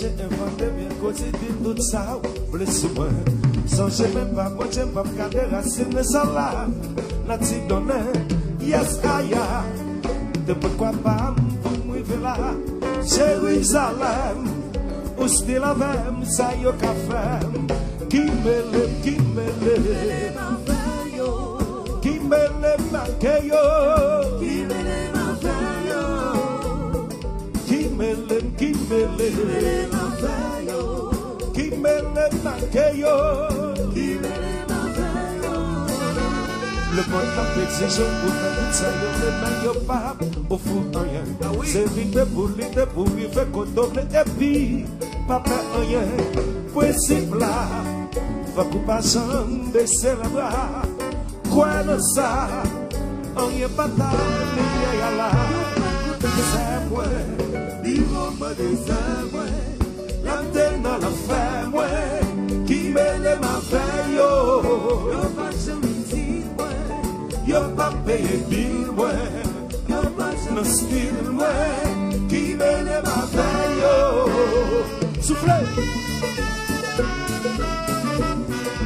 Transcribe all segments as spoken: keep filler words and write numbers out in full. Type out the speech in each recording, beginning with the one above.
Envante byen kozi di tout sa ou vle sou mwen. Sonje menm pa Bondye m p ap gade rasin nan sa la. Nati donnen, yes, aya. Te pot kwa pa m pou m rive la. Jerizalèm, ou still avè m, sa yo ka fè m. Ki mele m, ki mele. Ki mele m avè yo. Ki mele m avè yo. Ki mele m, ki mele. Ki mele m avè yo. Ki mele m avè yo. Ki mele m avè yo. Lemonn ap egzije pou fè tout sa yo vle, men yo p ap ofri anyen. Se rive pou lite, pou rive kote w vle, epi pa pè anyen. Prensip la, fòk ou pa janm bese labra. Kwè nan sa, anyen pa ta limyè a la. Sè mwen, li mande sè mwen, l ap te nan lanfè mwen, ki mele m avè yo. Yo pa janm di mwen, yo pa peye bil mwen, yo pa janm nan stil mwen, ki mele m avè yo. Soufle!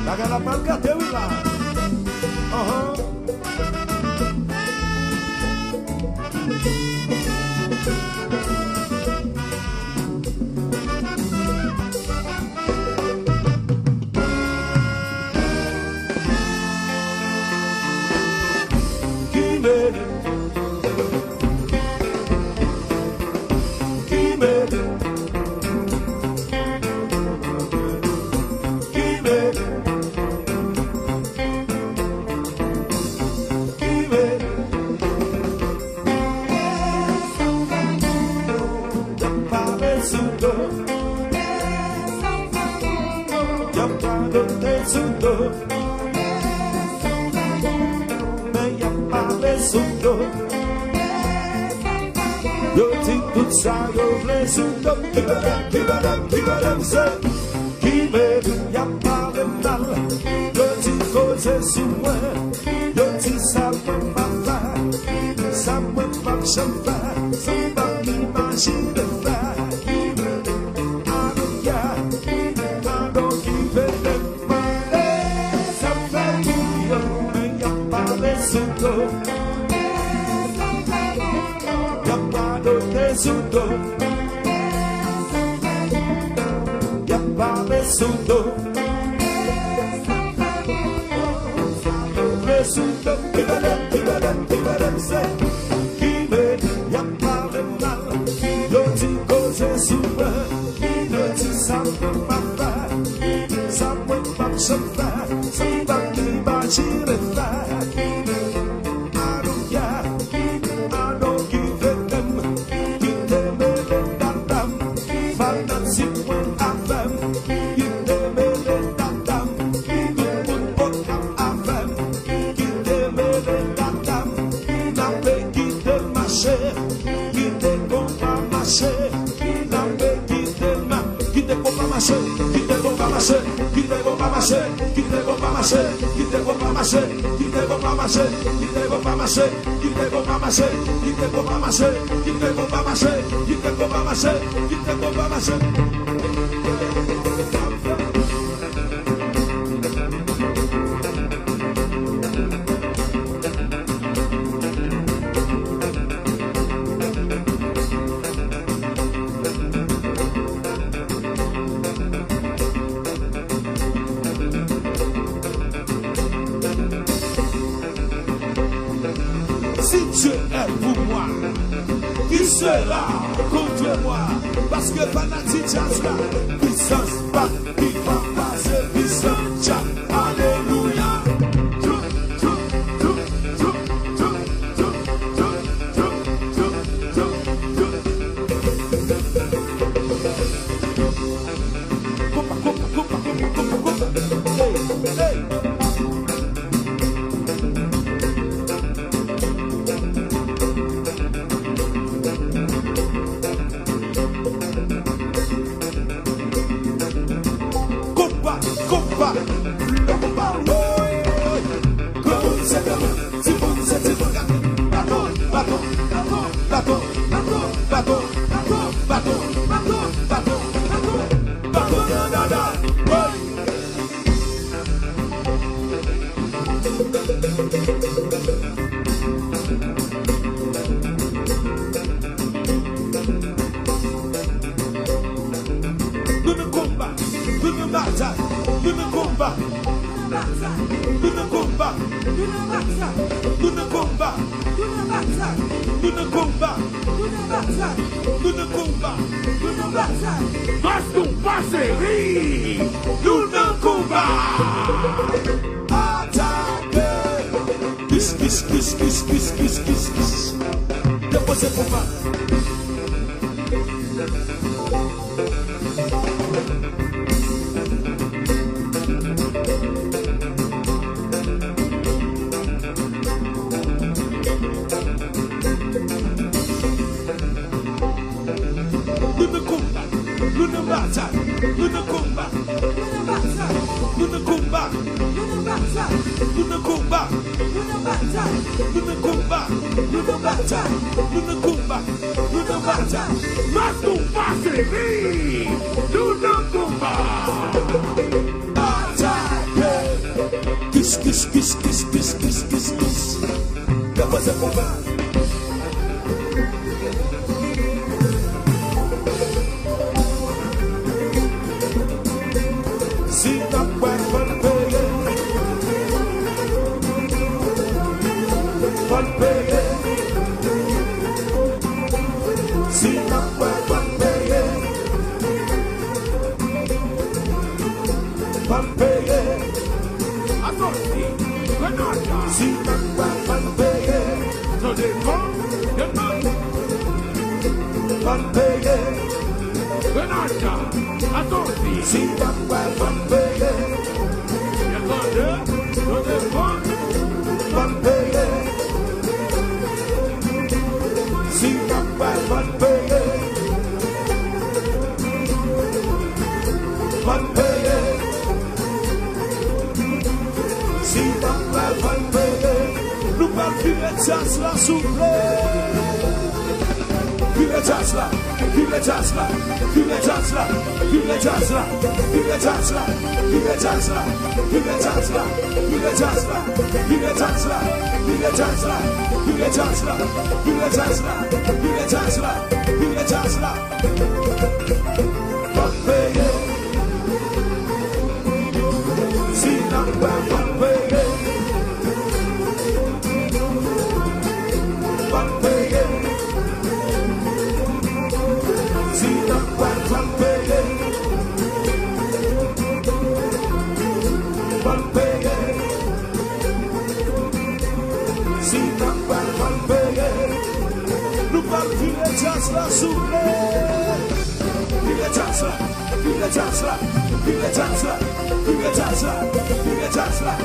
Bagay la pral gate wi la. Anhan. Ki mele, ki mele, ki mele. Ki mele. Y ap pale sou do. Y ap radote sou do. Men y ap pale sou do. Yo di tout sa yo vle sou do. Ki mele, ki mele, ki mele, se. Ki mele, y ap pale mal, yo di koze sou mwen, yo di sa mwen p ap fè, sa mwen p ap janm fè, sa m p ap imajine fè. Ki mele, I don't care, I don't give a damn. Mande sa m fè pou yo, men y ap pale sou do. Y ap radote sou do. Y ap pale sou do. Pale sou do. Ki mele, ki mele, ki mele m se. Ki mele, y ap pale mal. Yo di koze sou mwen. Yo di sa mwen p ap fè. Sa mwen p ap janm fè. Sa m p ap imajine fè. I don't care, I don't give a damn. Kite mele dada m, fanatik mwen avè m. Kite mele dada m, tout moun okap avè m. Kite mele dada m, n ape kite l mache. Kite konpa mache, n ape kite l ma-, kite konpa mache, kite konpa mache, kite konpa mache, kite konpa mache, kite konpa mache, kite konpa mache, kite konpa mache, kite konpa mache, kite konpa mache, kite konpa mache, kite konpa mache, kite konpa mache. Si Dieu est pour moi, qui sera contre moi? Paske fanatik djaz la, pisans pa, ki pa pase pisans djaz. Alelouya. Nou nan konba, nou nan batay, nou nan konba. Nou nan konba, nou nan batay, nou nan konba. Nou nan konba, nou nan batay, nou nan konba. Nou nan konba, nou nan batay. Mas nou pa seri, nou nan konba. Atake! Kis, kis, kis, kis, kis, kis, kis, kis. Depoze konba. Nou nan konba, nou nan batay, nou nan konba. Nou nan batay, nou nan konba. Nou nan konba, nou nan batay, nou nan konba. Nou nan batay, nou nan konba. Nou nan batay. Mas nou pa seri, nou nan konba. Atake! Kis, kis, kis, kis, kis, kis, kis, kis. Depoze konba. Si n ap bwè, fò n peye. Fò n peye. Si n ap bwè, fò n peye. Fò n peye. Asanti, Grenada. Si n ap bwè, fò n peye. Tande, fò n peye. Fò n peye. Grenada. Asanti. Si n ap bwè, fò n peye. Byen tande, tande, fò n. Fò n peye. Si n ap bwè, fò n peye. Fò n peye. Si n ap bwè, fò n peye. Nou pral vire djaz la, souple. Vire djaz la, vire djaz la, vire djaz la, vire djaz la, vire djaz la, vire djaz la, vire djaz la, vire djaz la, vire djaz la, vire djaz la, vire djaz la, vire djaz la, vire djaz la, vire djaz la. Fò n peye. Si n ap bwè, fò n peye. Fò n peye. Si n ap bwè, fò n peye. Fò n peye. Si n ap bwè, fò n peye. Nou pral vire djaz la, souple. Vire djaz la, vire djaz la, vire djaz la, vire djaz la.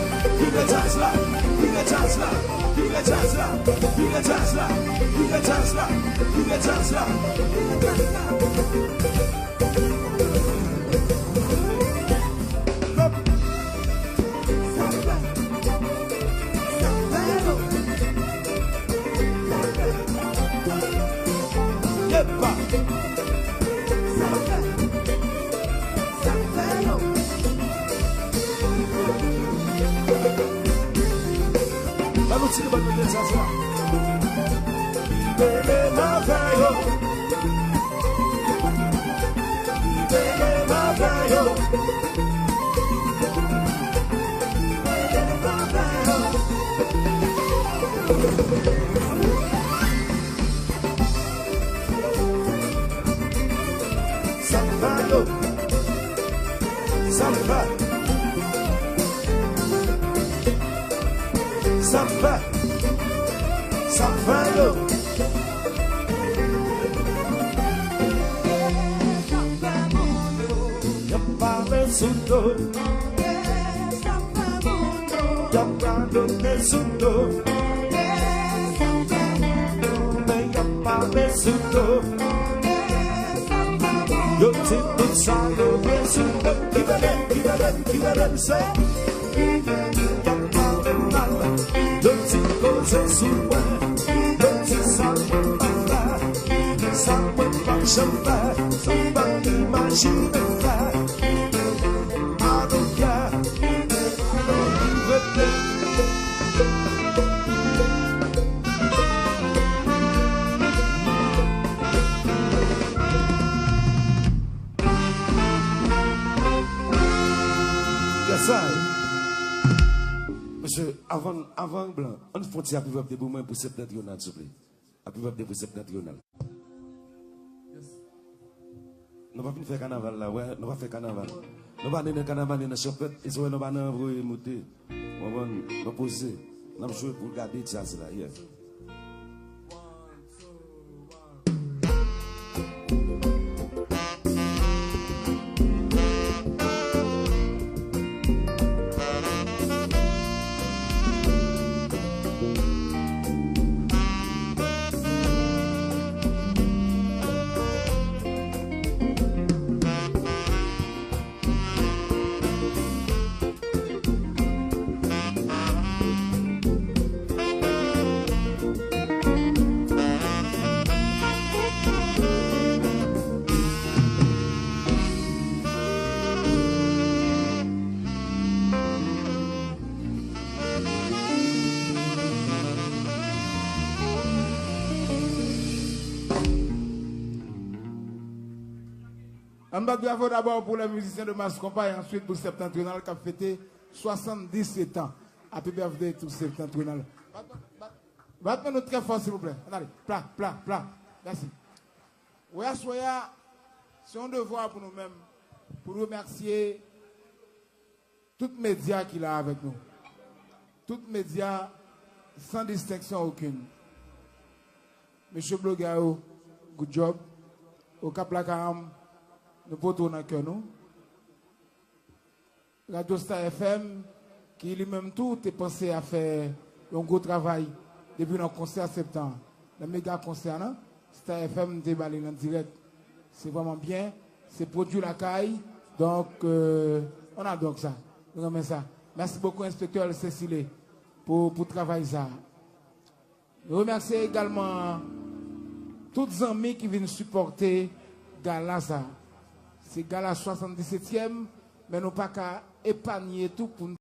Epa! Ba nou ti libann nan djaz la. Libere m avè yo. Libere m avè yo. Libere m avè yo. Sa fè yo. Sa fè. Sa fè. Sa fè yo. Y ap pale sou do. Y ap radote sou do. Men y ap pale sou do. Yo di tout sa yo gen sou mwen. Ki vle, ki vle, ki vle m se. Y ap pale m mal. Yo di koze sou mwen. Yo di sa mwen pa fè. Sa mwen p ap janm fè. Sa m p ap imajine fè. I don't care. Rete. Avan, avan blan, ann fè yon ti Happy Birthday pou mwen pou Septentrional, souple. Happy Birthday pou Septentrional. Nou pa vin fè kanaval la, wè, nou pa fè kanaval. Nou pa ni nan kanaval, ni nan chanpèt, e se wè nou pa nan voye moute. Ou konprann? Nou poze. N ap jwe pou gade djaz la, yeah. Ann bat bravo dabò pou lè mizisyen de Mass Konpa e answit pou Septentrional k ap fete swasanndiset an. Happy birthday to Septentrional. Bat, bat, bat men nou trè fò, silvouplè. Ann ale. Pla, pla, pla. Mèsi. Wè, aswè a, se yon devwa pou nou menm, pou nou remèsye tout medya ki la avèk nou. Tout medya, san distenksyon okenn. Mesye blogè yo, good job. Okap Lakaranm, nou pote w nan kè nou. Radyo Star F M, ki li menm tou te panse a fè yon gwo travay depi nan konsè Septan, nan mega konsè a, nan Star F M te ba li l an dirèk. Se vrèman byen, se pwodui lakay, donk, euh, on adore sa. Nou renmen sa. Mèsi bokou, Enspektè Cecile, pou, pou travay sa. Nou remèsye egalman tout zanmi ki vin sipòte gala sa. Se gala swasanndisetyèm, men nou pa ka epanye tou pou n